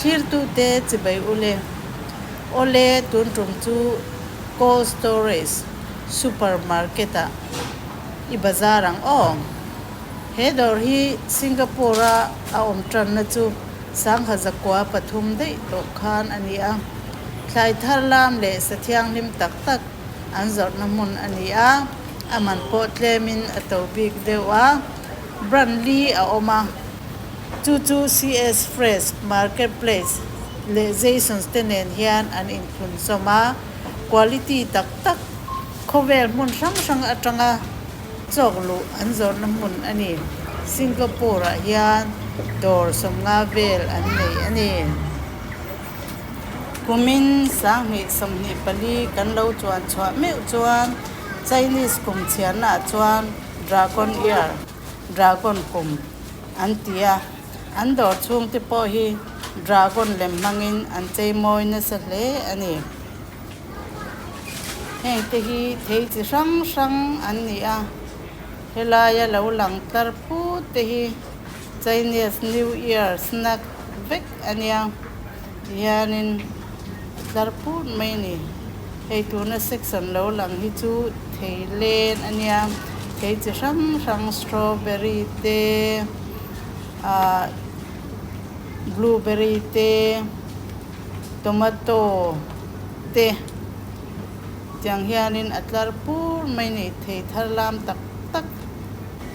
Thlirtute chibai ule. Awle tun tum chu Cold Storage Super Market ah i bazar ang aw. He dawr hi Singapore a a awm tanna chu sangha zakua pathum daih tawh khan a ni a. Thlai thar lam leh sa thianghlim tak tak an zawrhna hmun a ni a, a man pawh tlemin a to bik deuh a. Brand li a awm a. Chu chu CS Fresh, Market Place leh Jasons te nen hian an inthlunzawm a, quality tak tak khawvel hmun hrang hrang atanga chawk luh an zawrhna hmun a ni. Singapore ah hian dawr sawmnga vel an nei a ni. Kumin 2024 kan lo chuan chhuah meuh chuan Chinese kum chhiarna ah chuan Dragon Year, Dragon kum, an ti a, an dawr chhungte pawh hi Dragon lem hmangin an chei mawi nasa hle a ni. Heng te hi thei chi hrang hrang an ni a, helaia lo lang tlar phut te hi Chinese New Year snack vek a nia tihianin a tlar phut mai a ni. Hei tuna section lo lang hi chu thei len a nia thei chi hrang hrang strawberry te ah blueberry te tomato te tiang hianin a tlar pur mai a ni thei thar lam tak tak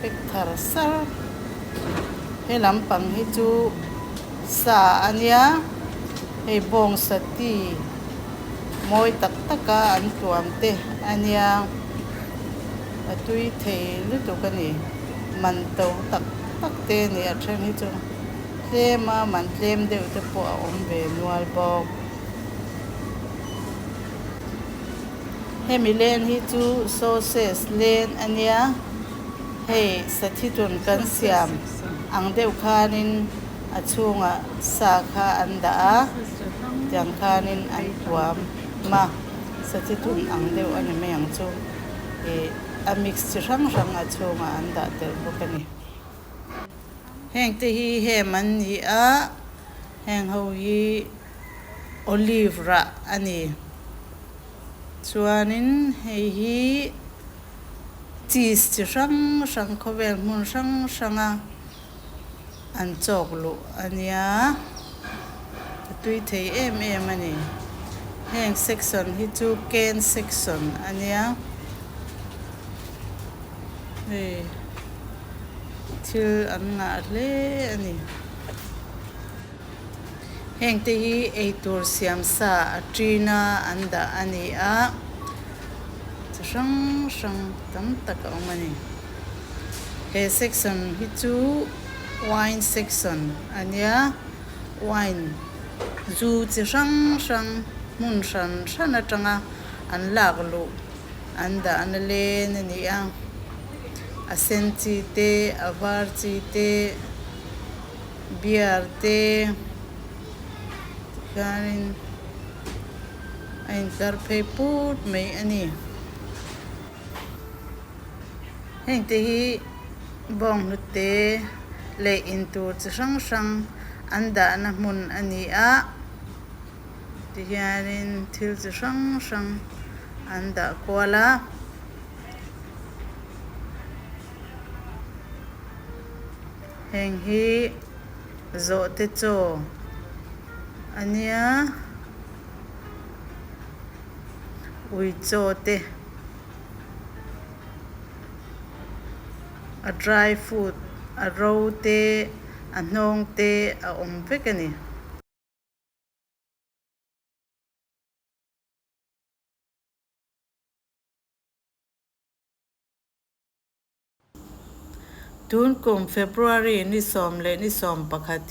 pack thar sar he lampang hi chu sa a nia hei bawngsa ti. Mawi tak taka an tuam te a nia, a tui thei lutuk a ni. Man to tak tak te a ni a then hi chu tlem a man tlem deuh te pawh a awm ve nual bawk. Hemi len hi chu sausage len a nia, hei sathitun kan siam ang deuh khanin a chhungah sa kha an dah a tiang khanin an tuam a sathithun ang deuh a ni mai ang chu ih a mix chi hrang hrang a chhungah an dah tel bawk a ni. Heng te hi hem an ni a heng ho hi olive rah a ni chuanin hei hi cheese chi hrang hrang khawvel hmun hrang hranga. An chawk luh a nia, a tui thei em em a ni. Heng section hi chu cane section a nia, hei thil an ngah hle a ni. Heng te hi eitur siam sa a ṭin a an dah a ni a, chi hrang hrang tam tak a awm a ni. He section hi chu wine section a nia, wine zu chi hrang hrang hmun hran hran atanga an lak luh an dahna len a ni a, a sen chi te a var chi te. Beer te tikhianin a intlar phei put mai a ni. Heng te hi bawnghnute leh intur chi hrang hrang an dahna hmun a ni a, tihianin thil chi hrang hrang an dah kual a. Heng hi zawhte chaw a nia, ui chaw te, a dry food a ro te, a hnawng te a awm vek a ni. Tun kum February ni 11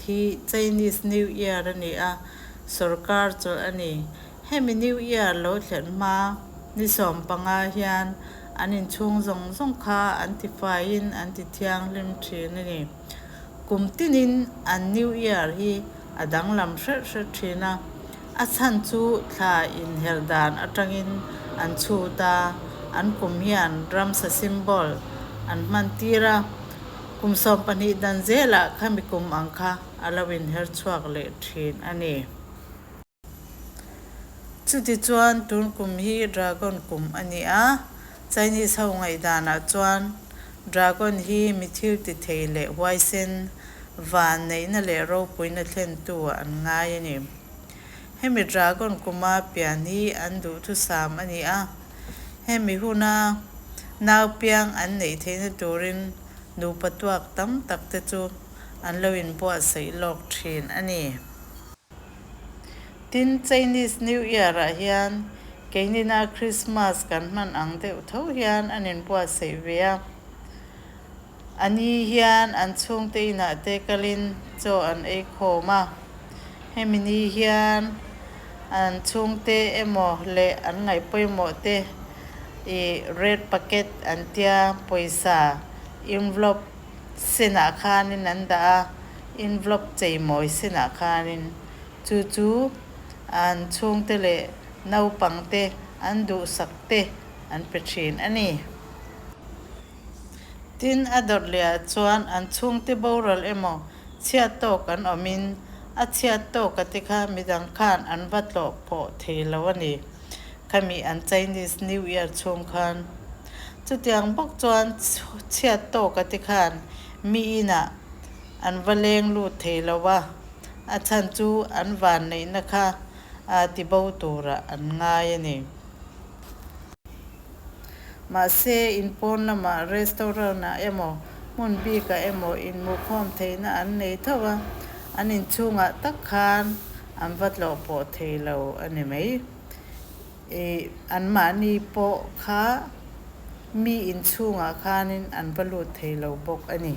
hi Chinese New Year a ni a, sorkar chawlh a ni. Hemi New Year lo thlen hma ni 15 hian an inchhung zawng zawng kha an tifaiin an ti thianghlim thin a ni. Kum tinin an New Year hi a danglam hret hret thin a, a chhan chu thla inher dan atangin an chhut a, an kum hian ramsa symbol an hman tir a. Kum 12 dan zelah khami kum ang kha a lo inher chhuak leh thin a ni. Chutichuan tun kum hi Dragon kum a ni a, Chinese ho ngaihdanah chuan Dragon hi mi thil ti thei leh huaisen, van neihna leh ropuina thlentu ah an ngai a ni. Hemi Dragon kuma pian hi an duhthusam a ni a, hemi huna naupiang an neih theihna turin nupa tuak tam tak te chu an lo inbuatsaih lawk thin a ni. Tin, Chinese New Year-ah hian keinina Christmas kan hman ang deuh tho hian an inbuatsaih ve a. A ni hian an chhungte inah te kalin chaw an ei khawm a. Hemi ni hian an chhungte emaw leh an ngaih pawimawh te i red packet an tia pawisa envelope senah khanin an dah a, envelope cheimawi senah khanin chu chu an chhungte leh naupangte an duhsak te an pe thin a ni. Tin, a dawt lehah chuan an chhungte boral emaw chhiat tawk an awmin a chhiat tawka te kha midang khan an va tlawh pawh thei lo a ni. Khami an Chinese New Year chhung khan chutiang bawk chuan chhiat tawka te khan mi inah an va leng lut thei lo a, a chhan chu an vanneihna kha a tibo turah an ngai a ni. Mahse, in pawn lamah restaurant-ah emaw, hmun bikah emaw inhmuhkhawm theihna an nei tho a, an inchhungah tak khan an va tlawh pawh thei lo a ni mai. Ih, anmahni pawh kha mi inchhungah khanin an va lut thei lo bawk a ni.